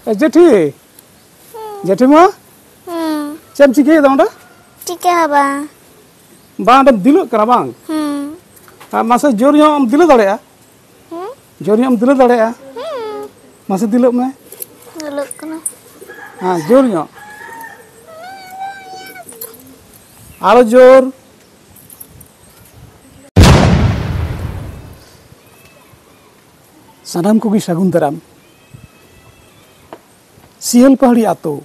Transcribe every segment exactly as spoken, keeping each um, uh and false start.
ᱮ ᱡᱮᱴᱷᱤ, ᱡᱮᱴᱷᱤ ᱢᱟ, ᱦᱩᱸ᱾ ᱪᱮᱫ ᱮᱢ ᱪᱤᱠᱟᱹᱭᱮᱫᱟ ᱚᱸᱰᱮ? ᱪᱤᱠᱟᱹ ᱦᱚᱸ ᱵᱟᱝ᱾ ᱵᱟᱝ, ᱚᱸᱰᱮᱢ ᱫᱤᱞᱚᱜ ᱠᱟᱱᱟ ᱵᱟᱝ? ᱦᱩᱸ᱾ ᱟᱨ ᱢᱟᱥᱮ ᱡᱳᱨ ᱧᱚᱜ ᱮᱢ ᱫᱤᱞᱟᱹ ᱫᱟᱲᱮᱭᱟᱜᱼᱟ? ᱦᱩᱸ? ᱡᱳᱨ ᱧᱚᱜ ᱮᱢ ᱫᱤᱞᱟᱹ ᱫᱟᱲᱮᱭᱟᱜᱼᱟ? ᱦᱩᱸ᱾ ᱢᱟᱥᱮ ᱫᱤᱞᱚᱜ ᱢᱮ᱾ ᱫᱤᱞᱚᱜ ᱠᱟᱱᱟ᱾ ᱦᱮᱸ, ᱡᱳᱨ ᱧᱚᱜ᱾ ᱟᱨᱚ ᱡᱳᱨ᱾ ᱥᱟᱱᱟᱢ ᱠᱚᱜᱮ ᱥᱟᱹᱜᱩᱱ ᱫᱟᱨᱟᱢ᱾ ᱥᱤᱭᱟᱹᱞᱯᱟᱦᱟᱲᱤ ᱟᱛᱳ,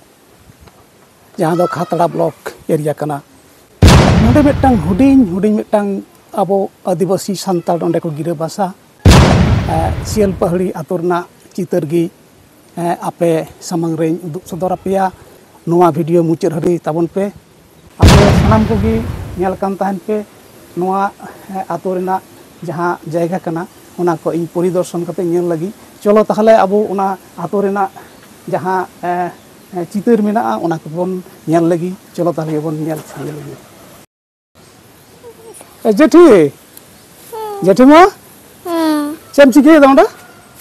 ᱡᱟᱦᱟᱸ ᱫᱚ ᱠᱷᱟᱛᱲᱟ ᱵᱞᱚᱠ ᱮᱨᱤᱭᱟ ᱠᱟᱱᱟ, ᱱᱚᱰᱮ ᱢᱤᱫᱴᱟᱝ ᱦᱩᱰᱤᱧ ᱦᱩᱰᱤᱧ ᱢᱤᱫᱴᱟᱝ ᱟᱵᱚ ᱟᱹᱫᱤᱵᱟᱹᱥᱤ ᱥᱟᱱᱛᱟᱲ ᱱᱚᱰᱮ ᱠᱚ ᱜᱤᱨᱟᱹ ᱵᱟᱥᱟ᱾ ᱮ, ᱥᱤᱭᱟᱹᱞᱯᱟᱦᱟᱲᱤ ᱟᱛᱳ ᱨᱮᱱᱟᱜ ᱪᱤᱛᱟᱹᱨ ᱜᱮ, ᱮ, ᱟᱯᱮ ᱥᱟᱢᱟᱝ ᱨᱮᱧ ᱩᱫᱩᱜ ᱥᱚᱫᱚᱨ ᱟᱯᱮᱭᱟ᱾ ᱱᱚᱣᱟ ᱵᱷᱤᱰᱤᱭᱳ ᱢᱩᱪᱟᱹᱫ ᱦᱟᱹᱵᱤᱡ ᱛᱟᱵᱚᱱ ᱯᱮ᱾ ᱟᱯᱮ ᱥᱟᱱᱟᱢ ᱠᱚᱜᱮ ᱧᱮᱞ ᱠᱟᱱ ᱛᱟᱦᱮᱱ ᱯᱮ᱾ ᱱᱚᱣᱟ, ᱮ, ᱟᱛᱳ ᱨᱮᱱᱟᱜ ᱡᱟᱦᱟᱸ ᱡᱟᱭᱜᱟ ᱠᱟᱱᱟ, ᱚᱱᱟ ᱠᱚ ᱤᱧ ᱯᱚᱨᱤᱫᱚᱨᱥᱚᱱ ᱠᱟᱛᱮ ᱧᱮᱞ ᱞᱟᱹᱜᱤᱫ᱾ ᱪᱚᱞᱚ ᱛᱟᱦᱚᱞᱮ ᱟᱵᱚ ᱚᱱᱟ ᱟᱛᱳ ᱨᱮᱱᱟᱜ ᱡᱟᱦᱟᱸ, ᱮ, ᱮ, ᱪᱤᱛᱟᱹᱨ ᱢᱮᱱᱟᱜᱼᱟ, ᱚᱱᱟ ᱠᱚᱵᱚᱱ ᱧᱮᱞ ᱞᱟᱹᱜᱤᱫ᱾ ᱪᱚᱞᱚ ᱛᱟᱦᱚᱞᱮ ᱵᱚᱱ ᱧᱮᱞ ᱥᱟᱸᱜᱮ ᱞᱟᱹᱜᱤᱫ᱾ ᱮ ᱡᱮᱴᱷᱤ, ᱡᱮᱴᱷᱤ ᱢᱟ, ᱦᱩᱸ᱾ ᱪᱮᱫ ᱮᱢ ᱪᱤᱠᱟᱹᱭᱮᱫᱟ ᱚᱸᱰᱮ?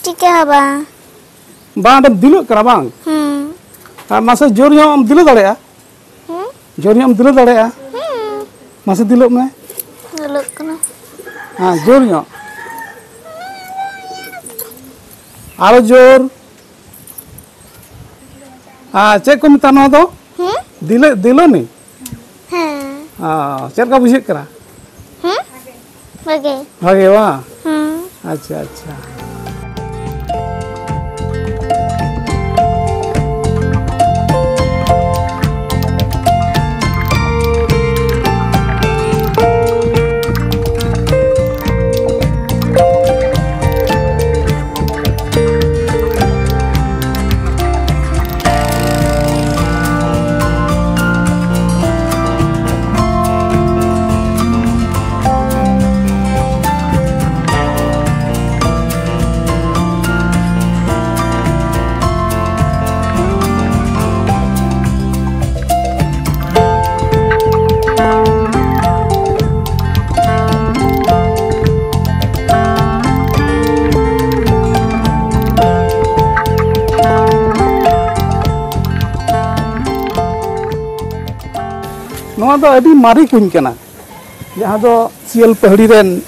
ᱪᱤᱠᱟᱹ ᱦᱚᱸ ᱵᱟᱝ᱾ ᱵᱟᱝ, ᱚᱸᱰᱮᱢ ᱫᱤᱞᱚᱜ ᱠᱟᱱᱟ ᱵᱟᱝ? ᱦᱩᱸ᱾ ᱟᱨ ᱢᱟᱥᱮ ᱡᱳᱨ ᱧᱚᱜ ᱮᱢ ᱫᱤᱞᱟᱹ ᱫᱟᱲᱮᱭᱟᱜᱼᱟ? ᱦᱩᱸ? ᱡᱳᱨ ᱧᱚᱜ ᱮᱢ ᱫᱤᱞᱟᱹ ᱫᱟᱲᱮᱭᱟᱜᱼᱟ? ᱦᱩᱸ᱾ ᱢᱟᱥᱮ ᱫᱤᱞᱚᱜ ᱢᱮ᱾ ᱫᱤᱞᱚᱜ ᱠᱟᱱᱟ᱾ ᱦᱮᱸ, ᱡᱳᱨ ᱧᱚᱜ᱾ ᱟᱨᱚ ᱡᱳᱨ᱾ ᱟᱨ ᱪᱮᱫ ᱠᱚ ᱢᱮᱛᱟᱜᱼᱟ ᱱᱚᱣᱟ ᱫᱚ? ᱦᱩᱸ? ᱫᱤᱞᱟᱹ-, ᱫᱤᱞᱟᱹᱱᱤ? ᱦᱮᱸ᱾ ᱚ, ᱪᱮᱫ ᱞᱮᱠᱟ ᱵᱩᱡᱷᱟᱹᱜ ᱠᱟᱱᱟ? ᱦᱩᱸ? ᱵᱷᱟᱜᱮ᱾ ᱵᱷᱟᱜᱮ ᱵᱟᱝ? ᱦᱩᱸ᱾ ᱟᱪᱪᱷᱟ, ᱟᱪᱪᱷᱟ᱾ ᱱᱚᱣᱟ ᱫᱚ ᱟᱹᱰᱤ ᱢᱟᱨᱮ ᱠᱩᱧ ᱠᱟᱱᱟ, ᱡᱟᱦᱟᱸ ᱫᱚ ᱥᱤᱭᱟᱹᱞ ᱯᱟᱹᱦᱲᱤ ᱨᱮᱱ,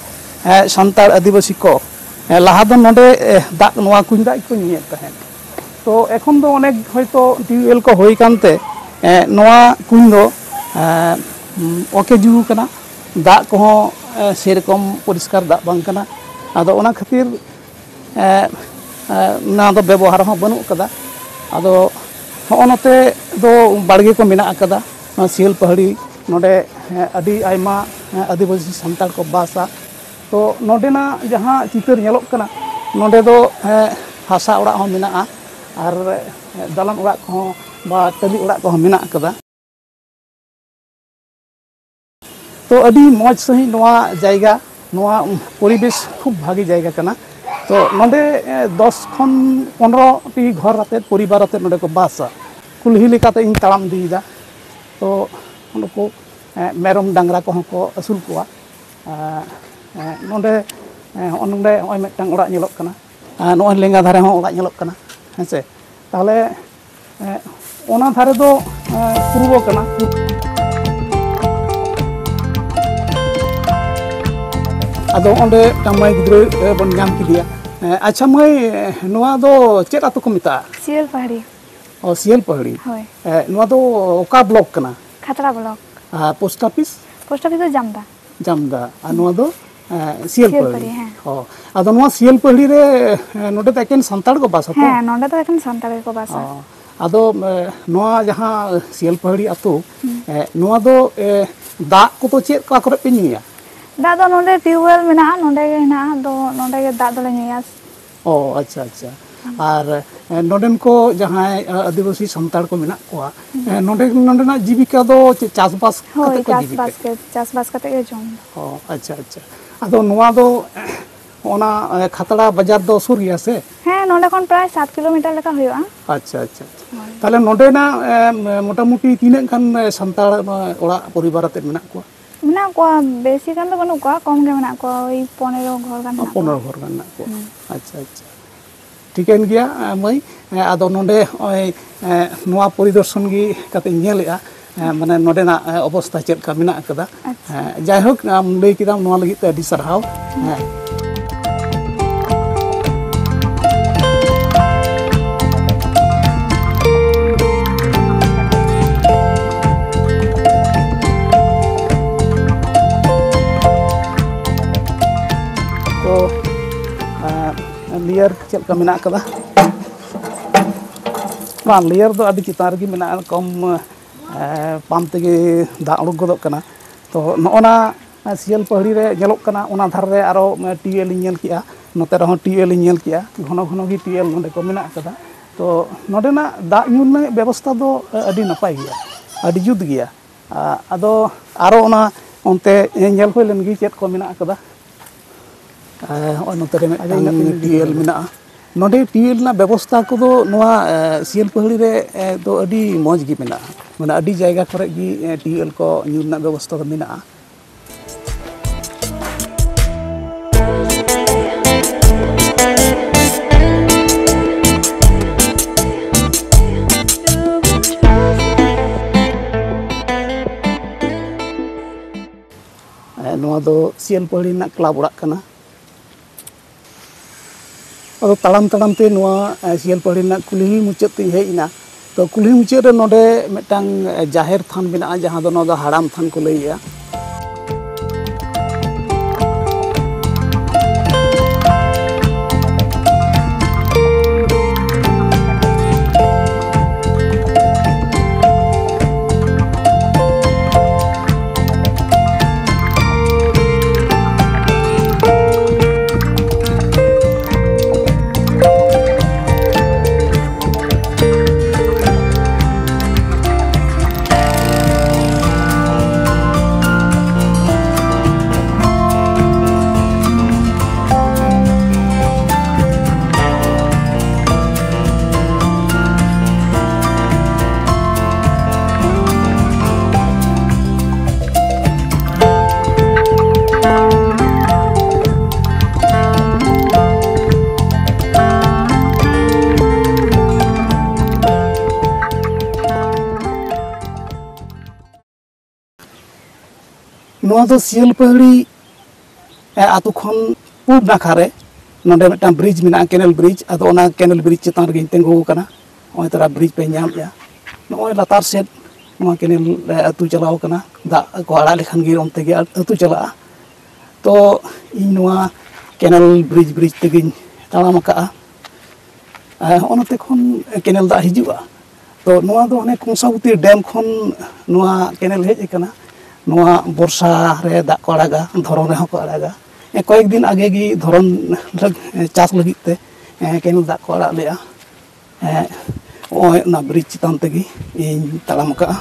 ᱮ, ᱥᱟᱱᱛᱟᱲ ᱟᱹᱫᱤᱵᱟᱹᱥᱤ ᱠᱚ, ᱮ, ᱞᱟᱦᱟ ᱫᱚ ᱱᱚᱰᱮ, ᱮ, ᱫᱟᱜ, ᱱᱚᱣᱟ ᱠᱩᱧ ᱫᱟᱜ ᱜᱮᱠᱚ ᱧᱩᱭᱮᱫ ᱛᱟᱦᱮᱸᱫ᱾ ᱛᱚ ᱮᱠᱷᱚᱱ ᱫᱚ ᱚᱱᱮᱠ ᱦᱚᱭᱛᱳ ᱴᱤᱭᱩᱵᱽᱣᱮᱞ ᱠᱚ ᱦᱩᱭ ᱟᱠᱟᱱᱛᱮ, ᱮ, ᱱᱚᱣᱟ ᱠᱩᱧ ᱫᱚ, ᱮ, ᱚᱠᱮᱡᱩ ᱟᱠᱟᱱᱟ, ᱫᱟᱜ ᱠᱚᱦᱚᱸ, ᱮ, ᱥᱮᱨᱚᱠᱚᱢ ᱯᱚᱨᱤᱥᱠᱟᱨ ᱫᱟᱜ ᱵᱟᱝ ᱠᱟᱱᱟ᱾ ᱟᱫᱚ ᱚᱱᱟ ᱠᱷᱟᱹᱛᱤᱨ ᱮ, ᱮ, ᱚᱱᱟ ᱫᱚ ᱵᱮᱵᱚᱦᱟᱨ ᱦᱚᱸ ᱵᱟᱹᱱᱩᱜ ᱟᱠᱟᱫᱟ᱾ ᱟᱫᱚ ᱦᱚᱸᱜᱼᱚ ᱱᱚᱛᱮ ᱫᱚ ᱵᱟᱲᱜᱮ ᱠᱚ ᱢᱮᱱᱟᱜ ᱟᱠᱟᱫᱟ, ᱱᱚᱣᱟ ᱥᱤᱭᱟᱹᱞ ᱯᱟᱹᱦᱲᱤ, ᱱᱚᱰᱮ, ᱮ, ᱟᱹᱰᱤ ᱟᱭᱢᱟ, ᱮ, ᱟᱹᱫᱤᱵᱟᱹᱥᱤ ᱥᱟᱱᱛᱟᱲ ᱠᱚ ᱵᱟᱥᱟ᱾ ᱛᱚ ᱱᱚᱰᱮᱱᱟᱜ ᱡᱟᱦᱟᱸ ᱪᱤᱛᱟᱹᱨ ᱧᱮᱞᱚᱜ ᱠᱟᱱᱟ, ᱱᱚᱰᱮ ᱫᱚ, ᱮ, ᱦᱟᱥᱟ ᱚᱲᱟᱜ ᱦᱚᱸ ᱢᱮᱱᱟᱜᱼᱟ ᱟᱨ, ᱮ, ᱫᱟᱞᱟᱱ ᱚᱲᱟᱜ ᱠᱚᱦᱚᱸ ᱵᱟ ᱴᱟᱹᱞᱤ ᱚᱲᱟᱜ ᱠᱚᱦᱚᱸ ᱢᱮᱱᱟᱜ ᱟᱠᱟᱫᱟ᱾ ᱛᱚ ᱟᱹᱰᱤ ᱢᱚᱡᱽ ᱥᱟᱺᱦᱤᱡ ᱱᱚᱣᱟ ᱡᱟᱭᱜᱟ, ᱱᱚᱣᱟ ᱯᱚᱨᱤᱵᱮᱥ ᱠᱷᱩᱵ ᱵᱷᱟᱜᱮ ᱡᱟᱭᱜᱟ ᱠᱟᱱᱟ᱾ ᱛᱚ ᱱᱚᱰᱮ, ᱮ, ᱫᱚᱥ ᱠᱷᱚᱱ ᱯᱚᱱᱨᱚ ᱴᱤ ᱜᱷᱚᱨ ᱟᱛᱮᱫ, ᱯᱚᱨᱤᱵᱟᱨ ᱟᱛᱮᱫ ᱱᱚᱰᱮ ᱠᱚ ᱵᱟᱥᱟ᱾ ᱠᱩᱞᱦᱤ ᱞᱮᱠᱟᱛᱮ ᱤᱧ ᱛᱟᱲᱟᱢ ᱤᱫᱤᱭᱮᱫᱟ᱾ ᱛᱚ ᱱᱩᱠᱩ, ᱮ, ᱢᱮᱨᱚᱢ ᱰᱟᱝᱨᱟ ᱠᱚᱦᱚᱸ ᱠᱚ ᱟᱹᱥᱩᱞ ᱠᱚᱣᱟ᱾ ᱮ, ᱮ, ᱱᱚᱰᱮ, ᱮ, ᱦᱚᱸᱜᱼᱚ ᱱᱚᱰᱮ ᱦᱚᱸᱜᱼᱚᱭ ᱢᱤᱫᱴᱟᱝ ᱚᱲᱟᱜ ᱧᱮᱞᱚᱜ ᱠᱟᱱᱟ᱾ ᱟᱨ ᱱᱚᱜᱼᱚᱭ ᱞᱮᱸᱜᱟ ᱫᱷᱟᱨᱮ ᱦᱚᱸ ᱚᱲᱟᱜ ᱧᱮᱞᱚᱜ ᱠᱟᱱᱟ, ᱦᱮᱸ ᱥᱮ᱾ ᱛᱟᱦᱚᱞᱮ, ᱮ, ᱚᱱᱟ ᱫᱷᱟᱨᱮ ᱫᱚ, ᱮ, ᱯᱩᱨᱵᱚ ᱠᱟᱱᱟ᱾ ᱟᱫᱚ ᱚᱸᱰᱮ ᱢᱤᱫᱴᱟᱝ ᱢᱟᱹᱭ ᱜᱤᱫᱽᱨᱟᱹ, ᱮ, ᱵᱚᱱ ᱧᱟᱢ ᱠᱮᱫᱮᱭᱟ᱾ ᱮ, ᱟᱪᱪᱷᱟ ᱢᱟᱹᱭ, ᱱᱚᱣᱟ ᱫᱚ ᱪᱮᱫ ᱟᱹᱛᱩ ᱠᱚ ᱢᱮᱛᱟᱜᱼᱟ? ᱥᱤᱭᱟᱹᱞ ᱯᱟᱦᱟᱲᱤ᱾ ᱚ, ᱥᱤᱭᱟᱹᱞ ᱯᱟᱦᱟᱲᱤ᱾ ᱦᱳᱭ᱾ ᱮ, ᱱᱚᱣᱟ ᱫᱚ ᱚᱠᱟ ᱵᱞᱚᱠ ᱠᱟᱱᱟ? ᱠᱷᱟᱛᱲᱟ ᱵᱞᱚᱠ᱾ ᱟᱨ ᱯᱳᱥᱴ ᱚᱯᱷᱤᱥ? ᱯᱳᱥᱴ ᱚᱯᱷᱤᱥ ᱫᱚ ᱡᱟᱢᱫᱟ᱾ ᱡᱟᱢᱫᱟ᱾ ᱟᱨ ᱱᱚᱣᱟ ᱫᱚ, ᱮ, ᱥᱤᱭᱟᱹᱞ ᱥᱤᱭᱟᱹᱞ ᱯᱟᱦᱟᱲᱤ᱾ ᱯᱟᱦᱟᱲᱤ, ᱦᱮᱸ᱾ ᱚ, ᱟᱫᱚ ᱱᱚᱣᱟ ᱥᱤᱭᱟᱹᱞ ᱯᱟᱦᱟᱲᱤ ᱨᱮ, ᱮ, ᱱᱚᱰᱮ ᱫᱚ ᱮᱠᱮᱱ ᱥᱟᱱᱛᱟᱲ ᱠᱚ ᱵᱟᱥᱟ ᱛᱚ? ᱦᱮᱸ, ᱱᱚᱰᱮ ᱫᱚ ᱮᱠᱮᱱ ᱥᱟᱱᱛᱟᱲ ᱜᱮᱠᱚ ᱵᱟᱥᱟ᱾ ᱚ, ᱟᱫᱚ, ᱮ, ᱱᱚᱣᱟ ᱡᱟᱦᱟᱸ ᱥᱤᱭᱟᱹᱞ ᱯᱟᱦᱟᱲᱤ ᱟᱹᱛᱩ, ᱦᱩᱸ᱾ ᱮ, ᱱᱚᱣᱟ ᱫᱚ, ᱮ, ᱫᱟᱜ ᱠᱚᱫᱚ ᱪᱮᱫ ᱚᱠᱟ ᱠᱚᱨᱮ ᱯᱮ ᱧᱩᱭᱟ? ᱫᱟᱜ ᱫᱚ ᱱᱚᱰᱮ ᱴᱤᱭᱩᱵᱽᱣᱮᱞ ᱢᱮᱱᱟᱜᱼᱟ, ᱱᱚᱰᱮ ᱜᱮ ᱦᱮᱱᱟᱜᱼᱟ, ᱟᱫᱚ ᱱᱚᱰᱮ ᱜᱮ ᱫᱟᱜ ᱫᱚᱞᱮ ᱧᱩᱭᱟ᱾ ᱚ, ᱟᱪᱪᱷᱟ, ᱟᱪᱪᱷᱟ᱾ ᱟᱨ, ᱮ, ᱱᱚᱰᱮᱱ ᱠᱚ ᱡᱟᱦᱟᱸᱭ, ᱮ, ᱟᱹᱫᱤᱵᱟᱹᱥᱤ ᱥᱟᱱᱛᱟᱲ ᱠᱚ ᱢᱮᱱᱟᱜ ᱠᱚᱣᱟ, ᱦᱩᱸ᱾ ᱮ, ᱱᱚᱰᱮ, ᱱᱚᱰᱮᱱᱟᱜ ᱡᱤᱵᱤᱠᱟ ᱫᱚ ᱪᱮᱫ ᱪᱟᱥᱵᱟᱥ ᱦᱳᱭ, ᱠᱟᱛᱮ ᱠᱚ ᱡᱤᱵᱤᱠᱟ? ᱪᱟᱥᱵᱟᱥ ᱜᱮ, ᱪᱟᱥᱵᱟᱥ ᱠᱟᱛᱮ ᱜᱮ ᱡᱚᱢ ᱫᱚ᱾ ᱚ, ᱟᱪᱪᱷᱟ, ᱟᱪᱪᱷᱟ᱾ ᱟᱫᱚ ᱱᱚᱣᱟ ᱫᱚ, ᱚᱱᱟ, ᱮ, ᱠᱷᱟᱛᱲᱟ ᱵᱟᱡᱟᱨ ᱫᱚ ᱥᱩᱨ ᱜᱮᱭᱟ ᱥᱮ? ᱦᱮᱸ, ᱱᱚᱰᱮ ᱠᱷᱚᱱ ᱯᱨᱟᱭ ᱥᱟᱛ ᱠᱤᱞᱳᱢᱤᱴᱟᱨ ᱞᱮᱠᱟ ᱦᱩᱭᱩᱜᱼᱟ᱾ ᱟᱪᱪᱷᱟ, ᱟᱪᱪᱷᱟ, ᱟᱪᱪᱷᱟ᱾ ᱦᱳᱭ᱾ ᱛᱟᱦᱞᱮ ᱱᱚᱰᱮᱱᱟᱜ, ᱮ, ᱢᱚᱴᱟᱢᱩᱴᱤ ᱛᱤᱱᱟᱹᱜ ᱜᱟᱱ, ᱮ, ᱥᱟᱱᱛᱟᱲ, ᱮ, ᱚᱲᱟᱜ ᱯᱚᱨᱤᱵᱟᱨ ᱟᱛᱮᱫ ᱢᱮᱱᱟᱜ ᱠᱚᱣᱟ? ᱢᱮᱱᱟᱜ ᱠᱚᱣᱟ, ᱵᱮᱥᱤ ᱜᱟᱱ ᱫᱚ ᱵᱟᱹᱱᱩᱜ ᱠᱚᱣᱟ, ᱠᱚᱢ ᱜᱮ ᱢᱮᱱᱟᱜ ᱠᱚᱣᱟ, ᱳᱭ ᱯᱚᱱᱮᱨᱚ ᱜᱷᱚᱨ ᱜᱟᱱ ᱚ, ᱢᱮᱱᱟᱜ ᱠᱚᱣᱟ᱾ ᱯᱚᱱᱮᱨᱚ ᱜᱷᱚᱨ ᱜᱟᱱ ᱢᱮᱱᱟᱜ ᱠᱚᱣᱟ᱾ ᱦᱩᱸ᱾ ᱟᱪᱪᱷᱟ, ᱟᱪᱪᱷᱟ᱾ ᱴᱷᱤᱠᱟᱹᱱ ᱜᱮᱭᱟ, ᱮ, ᱢᱟᱹᱭ᱾ ᱮ, ᱟᱫᱚ ᱱᱚᱰᱮ ᱱᱚᱜᱼᱚᱭ, ᱮ, ᱱᱚᱣᱟ ᱯᱚᱨᱤᱫᱚᱨᱥᱚᱱ ᱜᱮ ᱠᱟᱛᱮᱧ ᱧᱮᱞᱮᱜᱼᱟ᱾ ᱦᱮᱸ, ᱢᱟᱱᱮ ᱱᱚᱰᱮᱱᱟᱜ, ᱮ, ᱚᱵᱚᱥᱛᱷᱟ ᱪᱮᱫ ᱞᱮᱠᱟ ᱢᱮᱱᱟᱜ ᱟᱠᱟᱫᱟ᱾ ᱟᱪᱪᱷᱟ᱾ ᱦᱮᱸ, ᱡᱟᱭᱦᱳᱠ, ᱟᱢ ᱞᱟᱹᱭ ᱠᱮᱫᱟᱢ, ᱱᱚᱣᱟ ᱞᱟᱹᱜᱤᱫ ᱛᱮ ᱟᱹᱰᱤ ᱥᱟᱨᱦᱟᱣ᱾ ᱦᱮᱸ᱾ ᱛᱚ, ᱮ, ᱞᱮᱭᱟᱨ ᱪᱮᱫ ᱞᱮᱠᱟ ᱢᱮᱱᱟᱜ ᱟᱠᱟᱫᱟ? ᱵᱟᱝ, ᱞᱮᱭᱟᱨ ᱫᱚ ᱟᱹᱰᱤ ᱪᱮᱛᱟᱱ ᱨᱮᱜᱮ ᱢᱮᱱᱟᱜᱼᱟ, ᱠᱚᱢ, ᱮ, ᱯᱟᱢᱯ ᱛᱮᱜᱮ ᱫᱟᱜ ᱩᱰᱩᱠ ᱜᱚᱫᱚᱜ ᱠᱟᱱᱟ᱾ ᱛᱚ, ᱱᱚᱜᱼᱚ ᱱᱟ ᱥᱤᱭᱟᱹᱞ ᱯᱟᱹᱦᱲᱤ ᱨᱮ ᱧᱮᱞᱚᱜ ᱠᱟᱱᱟ, ᱚᱱᱟ ᱫᱷᱟᱨᱮ ᱨᱮ ᱟᱨᱚ ᱴᱤᱭᱩᱵᱽᱣᱮᱞ ᱤᱧ ᱧᱮᱞ ᱠᱮᱜᱼᱟ, ᱱᱚᱛᱮ ᱨᱮᱦᱚᱸ ᱴᱤᱭᱩᱵᱽᱣᱮᱞ ᱤᱧ ᱧᱮᱞ ᱠᱮᱜᱼᱟ, ᱜᱷᱚᱱᱚ ᱜᱷᱚᱱᱚ ᱜᱮ ᱴᱤᱭᱩᱵᱽᱣᱮᱞ ᱱᱚᱰᱮ ᱠᱚ ᱢᱮᱱᱟᱜ ᱟᱠᱟᱫᱟ᱾ ᱛᱚ, ᱱᱚᱰᱮᱱᱟᱜ ᱫᱟᱜ ᱧᱩ ᱨᱮᱱᱟᱜ ᱵᱮᱵᱚᱥᱛᱷᱟ ᱫᱚ ᱟᱹᱰᱤ ᱱᱟᱯᱟᱭ ᱜᱮᱭᱟ, ᱟᱹᱰᱤ ᱡᱩᱛ ᱜᱮᱭᱟ᱾ ᱟ-, ᱟᱫᱚ ᱟᱨᱚ ᱚᱱᱟ ᱚᱱᱛᱮ ᱧᱮᱞ ᱦᱩᱭ ᱞᱮᱱ ᱜᱮ ᱪᱮᱫ ᱠᱚ ᱢᱮᱱᱟᱜ ᱟᱠᱟᱫᱟ᱾ ᱮ, ᱦᱚᱸᱜᱼᱚᱭ ᱱᱚᱛᱮ ᱨᱮ ᱟᱫᱚ ᱢᱤᱫᱴᱟᱝ ᱤᱱᱟᱹᱜ ᱜᱮ ᱴᱤᱭᱩᱵᱽᱣᱮᱞ ᱢᱮᱱᱟᱜᱼᱟ᱾ ᱱᱚᱰᱮ ᱴᱤᱭᱩᱵᱽᱣᱮᱞ ᱨᱮᱱᱟᱜ ᱵᱮᱵᱚᱥᱛᱷᱟ ᱠᱚᱫᱚ ᱱᱚᱣᱟ, ᱮ, ᱥᱤᱭᱟᱹᱞ ᱯᱟᱹᱦᱲᱤ ᱨᱮ, ᱮ, ᱫᱚ ᱟᱹᱰᱤ ᱢᱚᱡᱽ ᱜᱮ ᱢᱮᱱᱟᱜᱼᱟ᱾ ᱢᱟᱱᱮ ᱟᱹᱰᱤ ᱡᱟᱭᱜᱟ ᱠᱚᱨᱮ ᱜᱮ, ᱮ, ᱴᱤᱭᱩᱵᱽᱣᱮᱞ ᱠᱚ ᱧᱩ ᱨᱮᱱᱟᱜ ᱵᱮᱵᱚᱥᱛᱷᱟ ᱫᱚ ᱢᱮᱱᱟᱜᱼᱟ᱾ ᱮ, ᱱᱚᱣᱟ ᱫᱚ ᱥᱤᱭᱟᱹᱞ ᱯᱟᱹᱦᱲᱤ ᱨᱮᱱᱟᱜ ᱠᱞᱟᱵᱽ ᱚᱲᱟᱜ ᱠᱟᱱᱟ᱾ ᱟᱫᱚ ᱛᱟᱲᱟᱢ ᱛᱟᱲᱟᱢ ᱛᱮ ᱱᱚᱣᱟ, ᱮ, ᱥᱤᱭᱟᱹᱞ ᱯᱟᱹᱦᱲᱤ ᱨᱮᱱᱟᱜ ᱠᱩᱞᱦᱤ ᱢᱩᱪᱟᱹᱫ ᱛᱮᱧ ᱦᱮᱡ ᱮᱱᱟ᱾ ᱛᱚ, ᱠᱩᱞᱦᱤ ᱢᱩᱪᱟᱹᱫ ᱨᱮ ᱱᱚᱰᱮ ᱢᱤᱫᱴᱟᱝ, ᱮ, ᱡᱟᱦᱮᱨ ᱛᱷᱟᱱ ᱢᱮᱱᱟᱜᱼᱟ, ᱡᱟᱦᱟᱸ ᱫᱚ ᱱᱚᱣᱟ ᱫᱚ ᱦᱟᱲᱟᱢ ᱛᱷᱟᱱ ᱠᱚ ᱞᱟᱹᱭᱮᱜᱼᱟ᱾ ᱱᱚᱣᱟ ᱫᱚ ᱥᱤᱭᱟᱹᱞᱯᱟᱹᱦᱲᱤ ᱟᱹᱛᱩ ᱠᱷᱚᱱ ᱯᱩᱵ ᱱᱟᱠᱷᱟ ᱨᱮ ᱱᱚᱰᱮ ᱢᱤᱫᱴᱟᱝ ᱵᱨᱤᱡᱽ ᱢᱮᱱᱟᱜᱼᱟ, ᱠᱮᱱᱮᱞ ᱵᱨᱤᱡᱽ᱾ ᱟᱫᱚ ᱚᱱᱟ ᱠᱮᱱᱮᱞ ᱵᱨᱤᱡᱽ ᱪᱮᱛᱟᱱ ᱨᱮᱜᱮᱧ ᱛᱤᱸᱜᱩ ᱟᱠᱟᱱᱟ᱾ ᱱᱚᱜᱼᱚᱭ ᱛᱚᱨᱟ ᱵᱨᱤᱡᱽ ᱯᱮ ᱧᱟᱢᱮᱫᱼᱟ, ᱱᱚᱜᱼᱚᱭ ᱞᱟᱛᱟᱨ ᱥᱮᱫ ᱱᱚᱣᱟ ᱠᱮᱱᱮᱞ ᱟᱹᱛᱩ ᱪᱟᱞᱟᱣ ᱟᱠᱟᱱᱟ᱾ ᱫᱟᱜ ᱠᱚ ᱟᱲᱟᱜ ᱞᱮᱠᱷᱟᱱ ᱜᱮ ᱚᱱᱛᱮ ᱜᱮ ᱟᱹᱛᱩ ᱪᱟᱞᱟᱜᱼᱟ᱾ ᱛᱚ ᱤᱧ ᱱᱚᱣᱟ ᱠᱮᱱᱮᱞ ᱵᱨᱤᱡᱽ ᱵᱨᱤᱡᱽ ᱛᱮᱜᱮᱧ ᱛᱟᱲᱟᱢ ᱟᱠᱟᱫᱼᱟ᱾ ᱦᱚᱸᱜᱼᱚ ᱱᱚᱛᱮ ᱠᱷᱚᱱ ᱠᱮᱱᱮᱞ ᱫᱟᱜ ᱦᱤᱡᱩᱜᱼᱟ᱾ ᱛᱚ ᱱᱚᱣᱟ ᱫᱚ ᱦᱟᱱᱮ ᱠᱚᱝᱥᱟᱵᱚᱛᱤ ᱰᱮᱢ ᱠᱷᱚᱱ ᱱᱚᱣᱟ ᱠᱮᱱᱮᱞ ᱦᱮᱡ ᱟᱠᱟᱱᱟ᱾ ᱱᱚᱣᱟ ᱵᱚᱨᱥᱟ ᱨᱮ ᱫᱟᱜ ᱠᱚ ᱟᱲᱟᱜᱟ, ᱫᱷᱚᱨᱚᱱ ᱨᱮᱦᱚᱸ ᱠᱚ ᱟᱲᱟᱜᱟ᱾ ᱠᱚᱭᱮᱠ ᱫᱤᱱ ᱟᱜᱮ ᱜᱮ ᱫᱷᱚᱨᱚᱱ ᱪᱟᱥ ᱞᱟᱹᱜᱤᱫ ᱛᱮ ᱠᱮᱱᱮᱞ ᱫᱟᱜ ᱠᱚ ᱟᱲᱟᱜ ᱞᱮᱜᱼᱟ᱾ ᱱᱚᱜᱼᱚᱭ ᱚᱱᱟ ᱵᱨᱤᱡᱽ ᱪᱮᱛᱟᱱ ᱛᱮᱜᱮ ᱤᱧ ᱛᱟᱲᱟᱢ ᱟᱠᱟᱫᱼᱟ᱾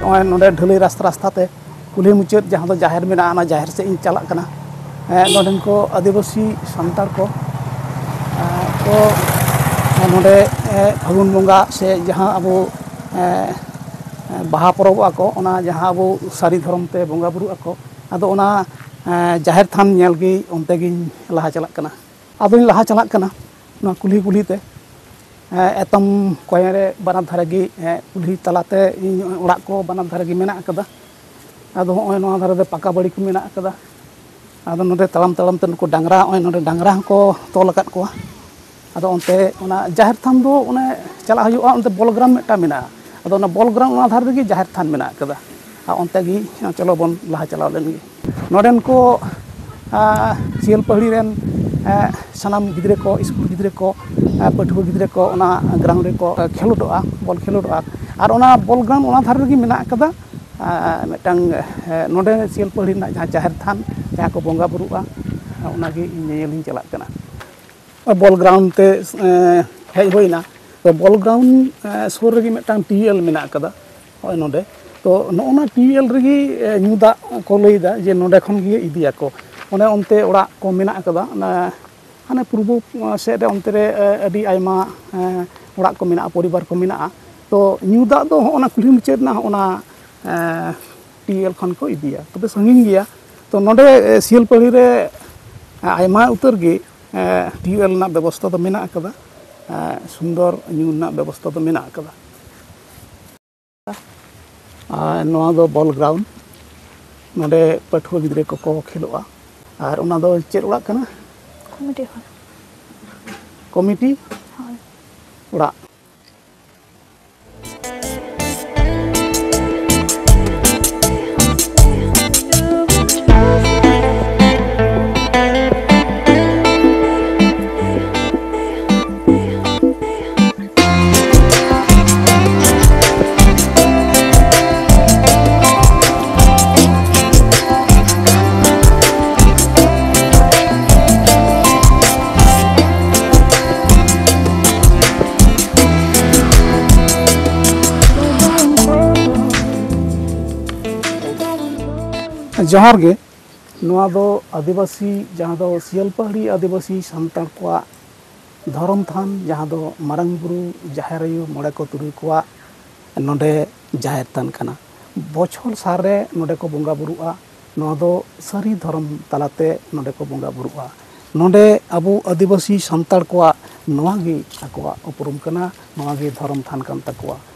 ᱱᱚᱜᱼᱚᱭ ᱱᱚᱰᱮ ᱰᱷᱟᱹᱞᱟᱹᱭ ᱨᱟᱥᱛᱟ, ᱨᱟᱥᱛᱟ ᱛᱮ ᱠᱩᱞᱦᱤ ᱢᱩᱪᱟᱹᱫ ᱡᱟᱦᱟᱸ ᱫᱚ ᱡᱟᱦᱮᱨ ᱢᱮᱱᱟᱜᱼᱟ, ᱚᱱᱟ ᱡᱟᱦᱮᱨ ᱥᱮᱫ ᱤᱧ ᱪᱟᱞᱟᱜ ᱠᱟᱱᱟ᱾ ᱱᱚᱰᱮᱱ ᱠᱚ ᱟᱹᱫᱤᱵᱟᱹᱥᱤ ᱥᱟᱱᱛᱟᱲ ᱠᱚ ᱠᱚ ᱱᱚᱰᱮ ᱯᱷᱟᱹᱜᱩᱱ ᱵᱚᱸᱜᱟ ᱥᱮ ᱡᱟᱦᱟᱸ ᱟᱵᱚ ᱵᱟᱦᱟ ᱯᱚᱨᱚᱵᱚᱜᱼᱟ ᱠᱚ, ᱚᱱᱟ ᱡᱟᱦᱟᱸ ᱟᱵᱚ ᱥᱟᱹᱨᱤ ᱫᱷᱚᱨᱚᱢ ᱛᱮ ᱵᱚᱸᱜᱟ ᱵᱩᱨᱩᱜ ᱟᱠᱚ, ᱟᱫᱚ ᱚᱱᱟ ᱡᱟᱦᱮᱨ ᱛᱷᱟᱱ ᱧᱮᱞ ᱜᱮ ᱚᱱᱛᱮ ᱜᱤᱧ ᱞᱟᱦᱟ ᱪᱟᱞᱟᱜ ᱠᱟᱱᱟ᱾ ᱟᱫᱚᱧ ᱞᱟᱦᱟ ᱪᱟᱞᱟᱜ ᱠᱟᱱᱟ ᱱᱚᱣᱟ ᱠᱩᱞᱦᱤ ᱠᱩᱞᱦᱤ ᱛᱮ᱾ ᱮᱛᱚᱢ ᱠᱚᱭᱮ ᱨᱮ ᱵᱟᱱᱟᱨ ᱫᱷᱟᱨᱮ ᱜᱮ, ᱠᱩᱞᱦᱤ ᱛᱟᱞᱟᱛᱮ ᱤᱧ ᱚᱲᱟᱜ ᱠᱚ ᱵᱟᱱᱟᱨ ᱫᱷᱟᱨᱮ ᱜᱮ ᱢᱮᱱᱟᱜ ᱟᱠᱟᱫᱟ᱾ ᱟᱫᱚ ᱦᱚᱸᱜᱼᱚᱭ ᱱᱚᱣᱟ ᱫᱷᱟᱨᱮ ᱫᱚ ᱯᱟᱠᱟ ᱵᱟᱲᱤ ᱠᱚ ᱢᱮᱱᱟᱜ ᱟᱠᱟᱫᱟ᱾ ᱟᱫᱚ ᱱᱚᱰᱮ ᱛᱟᱲᱟᱢ ᱛᱟᱲᱟᱢ ᱛᱮ ᱱᱩᱠᱩ ᱰᱟᱝᱨᱟ, ᱦᱚᱸᱜᱼᱚᱭ ᱱᱚᱰᱮ ᱰᱟᱝᱨᱟ ᱦᱚᱸᱠᱚ ᱛᱚᱞ ᱟᱠᱟᱫ ᱠᱚᱣᱟ᱾ ᱟᱫᱚ ᱚᱱᱛᱮ ᱚᱱᱟ ᱡᱟᱦᱮᱨ ᱛᱷᱟᱱ ᱫᱚ ᱚᱱᱮ ᱪᱟᱞᱟᱜ ᱦᱩᱭᱩᱜᱼᱟ, ᱚᱱᱛᱮ ᱵᱚᱞ ᱜᱨᱟᱣᱩᱱᱰ ᱢᱤᱫᱴᱟᱝ ᱢᱮᱱᱟᱜᱼᱟ᱾ ᱟᱫᱚ ᱚᱱᱟ ᱵᱚᱞ ᱜᱨᱟᱣᱩᱱᱰ ᱚᱱᱟ ᱫᱷᱟᱨᱮ ᱨᱮᱜᱮ ᱡᱟᱦᱮᱨ ᱛᱷᱟᱱ ᱢᱮᱱᱟᱜ ᱟᱠᱟᱫᱟ᱾ ᱟᱨ ᱚᱱᱛᱮ ᱜᱮ ᱪᱚᱞᱚ ᱵᱚᱱ ᱞᱟᱦᱟ ᱪᱟᱞᱟᱣ ᱞᱮᱱ ᱜᱮ᱾ ᱱᱚᱰᱮᱱ ᱠᱚ, ᱟ, ᱥᱤᱭᱟᱹᱞᱯᱟᱹᱦᱲᱤ ᱨᱮᱱ, ᱟ, ᱥᱟᱱᱟᱢ ᱜᱤᱫᱽᱨᱟᱹ ᱠᱚ, ᱥᱠᱩᱞ ᱜᱤᱫᱽᱨᱟᱹ ᱠᱚ, ᱟ, ᱯᱟᱹᱴᱷᱩᱣᱟᱹ ᱜᱤᱫᱽᱨᱟᱹ ᱠᱚ ᱚᱱᱟ ᱜᱨᱟᱣᱩᱱᱰ ᱨᱮᱠᱚ, ᱟ, ᱠᱷᱮᱞᱳᱰᱚᱜᱼᱟ, ᱵᱚᱞ ᱠᱷᱮᱞᱳᱰᱚᱜᱼᱟ᱾ ᱟᱨ ᱚᱱᱟ ᱵᱚᱞ ᱜᱨᱟᱣᱩᱱᱰ ᱚᱱᱟ ᱫᱷᱟᱨᱮ ᱨᱮᱜᱮ ᱢᱮᱱᱟᱜ ᱟᱠᱟᱫᱟ, ᱟ, ᱢᱤᱫᱴᱟᱝ, ᱮ, ᱱᱚᱰᱮ ᱥᱤᱭᱟᱹᱞᱯᱟᱹᱦᱲᱤ ᱨᱮᱱᱟᱜ ᱡᱟᱦᱟᱸ ᱡᱟᱦᱮᱨ ᱛᱷᱟᱱ, ᱡᱟᱦᱟᱸ ᱠᱚ ᱵᱚᱸᱜᱟ ᱵᱩᱨᱩᱜᱼᱟ, ᱚᱱᱟᱜᱮ ᱤᱧ ᱧᱮᱧᱮᱞᱤᱧ ᱪᱟᱞᱟᱜ ᱠᱟᱱᱟ᱾ ᱵᱚᱞ ᱜᱨᱟᱣᱩᱱᱰ ᱛᱮ, ᱮ, ᱦᱮᱡ ᱦᱩᱭᱱᱟ᱾ ᱛᱚ ᱵᱚᱞ ᱜᱨᱟᱣᱩᱱᱰ, ᱮ, ᱥᱩᱨ ᱨᱮᱜᱮ ᱢᱤᱫᱴᱟᱝ ᱴᱤᱭᱩᱵᱽᱣᱮᱞ ᱢᱮᱱᱟᱜ ᱟᱠᱟᱫᱟ, ᱱᱚᱜᱼᱚᱭ ᱱᱚᱰᱮ᱾ ᱛᱚ ᱱᱚᱜᱼᱚ ᱱᱟ ᱴᱤᱭᱩᱵᱽᱣᱮᱞ ᱨᱮᱜᱮ, ᱮ, ᱧᱩ ᱫᱟᱜ ᱠᱚ ᱞᱟᱹᱭᱫᱟ ᱡᱮ ᱱᱚᱰᱮ ᱠᱷᱚᱱ ᱜᱮ ᱤᱫᱤᱭᱟᱠᱚ᱾ ᱚᱱᱮ ᱚᱱᱛᱮ ᱚᱲᱟᱜ ᱠᱚ ᱢᱮᱱᱟᱜ ᱟᱠᱟᱫᱟ᱾ ᱚᱱᱟ ᱦᱟᱱᱮ ᱯᱩᱨᱵᱚ ᱥᱮᱫ ᱨᱮ ᱚᱱᱛᱮ ᱨᱮ, ᱮ, ᱟᱹᱰᱤ ᱟᱭᱢᱟ, ᱮ, ᱚᱲᱟᱜ ᱠᱚ ᱢᱮᱱᱟᱜᱼᱟ, ᱯᱚᱨᱤᱵᱟᱨ ᱠᱚ ᱢᱮᱱᱟᱜᱼᱟ᱾ ᱛᱚ ᱧᱩ ᱫᱟᱜ ᱫᱚ ᱦᱚᱸᱜᱼᱚ ᱱᱟ ᱠᱩᱞᱦᱤ ᱢᱩᱪᱟᱹᱫ ᱨᱮᱱᱟᱜ ᱦᱚᱸᱜᱼᱚ ᱱᱟ, ᱮ, ᱴᱤᱭᱩᱵᱽᱣᱮᱞ ᱠᱷᱚᱱ ᱠᱚ ᱤᱫᱤᱭᱟ, ᱛᱚᱵᱮ ᱥᱟᱺᱜᱤᱧ ᱜᱮᱭᱟ᱾ ᱛᱚ ᱱᱚᱰᱮ, ᱮ, ᱥᱤᱭᱟᱹᱞᱯᱟᱹᱲᱤ ᱨᱮ, ᱮ, ᱟᱭᱢᱟ ᱩᱛᱟᱹᱨ ᱜᱮ, ᱮ, ᱴᱤᱭᱩᱵᱽᱣᱮᱞ ᱨᱮᱱᱟᱜ ᱵᱮᱵᱚᱥᱛᱷᱟ ᱫᱚ ᱢᱮᱱᱟᱜ ᱟᱠᱟᱫᱟ᱾ ᱮ, ᱥᱩᱱᱫᱚᱨ ᱧᱩ ᱨᱮᱱᱟᱜ ᱵᱮᱵᱚᱥᱛᱷᱟ ᱫᱚ ᱢᱮᱱᱟᱜ ᱟᱠᱟᱫᱟ᱾ ᱟᱨ ᱱᱚᱣᱟ ᱫᱚ ᱵᱚᱞ ᱜᱨᱟᱣᱩᱱᱰ, ᱱᱚᱰᱮ ᱯᱟᱹᱴᱷᱩᱣᱟᱹ ᱜᱤᱫᱽᱨᱟᱹ ᱠᱚᱠᱚ ᱠᱷᱮᱞᱳᱜᱼᱟ᱾ ᱟᱨ ᱚᱱᱟ ᱫᱚ ᱪᱮᱫ ᱚᱲᱟᱜ ᱠᱟᱱᱟ? ᱠᱚᱢᱤᱴᱤ ᱦᱚᱲ᱾ ᱠᱚᱢᱤᱴᱤ ᱦᱳᱭ᱾ ᱚᱲᱟᱜ᱾ ᱡᱚᱦᱟᱨ ᱜᱮ᱾ ᱱᱚᱣᱟ ᱫᱚ ᱟᱹᱫᱤᱵᱟᱹᱥᱤ, ᱡᱟᱦᱟᱸ ᱫᱚ ᱥᱤᱭᱟᱹᱞᱯᱟᱦᱟᱲᱤ ᱟᱹᱫᱤᱵᱟᱹᱥᱤ ᱥᱟᱱᱛᱟᱲ ᱠᱚᱣᱟᱜ ᱫᱷᱚᱨᱚᱢ ᱛᱷᱟᱱ, ᱡᱟᱦᱟᱸ ᱫᱚ ᱢᱟᱨᱟᱝ ᱵᱩᱨᱩ, ᱡᱟᱦᱮᱨ ᱟᱭᱳ, ᱢᱚᱬᱮ ᱠᱚ ᱛᱩᱨᱩᱭ ᱠᱚᱣᱟᱜ ᱱᱚᱰᱮ ᱡᱟᱦᱮᱨ ᱛᱷᱟᱱ ᱠᱟᱱᱟ᱾ ᱵᱚᱪᱷᱚᱨ ᱥᱟᱞ ᱨᱮ ᱱᱚᱰᱮ ᱠᱚ ᱵᱚᱸᱜᱟ ᱵᱩᱨᱩᱜᱼᱟ᱾ ᱱᱚᱣᱟ ᱫᱚ ᱥᱟᱹᱨᱤ ᱫᱷᱚᱨᱚᱢ ᱛᱟᱞᱟᱛᱮ ᱱᱚᱰᱮ ᱠᱚ ᱵᱚᱸᱜᱟ ᱵᱩᱨᱩᱜᱼᱟ᱾ ᱱᱚᱰᱮ ᱟᱵᱚ ᱟᱹᱫᱤᱵᱟᱹᱥᱤ ᱥᱟᱱᱛᱟᱲ ᱠᱚᱣᱟᱜ ᱱᱚᱣᱟ ᱜᱮ ᱟᱠᱚᱣᱟᱜ ᱩᱯᱨᱩᱢ ᱠᱟᱱᱟ, ᱱᱚᱣᱟ ᱜᱮ ᱫᱷᱚᱨᱚᱢ ᱛᱷᱟᱱ ᱠᱟᱱ ᱛᱟᱠᱚᱣᱟ᱾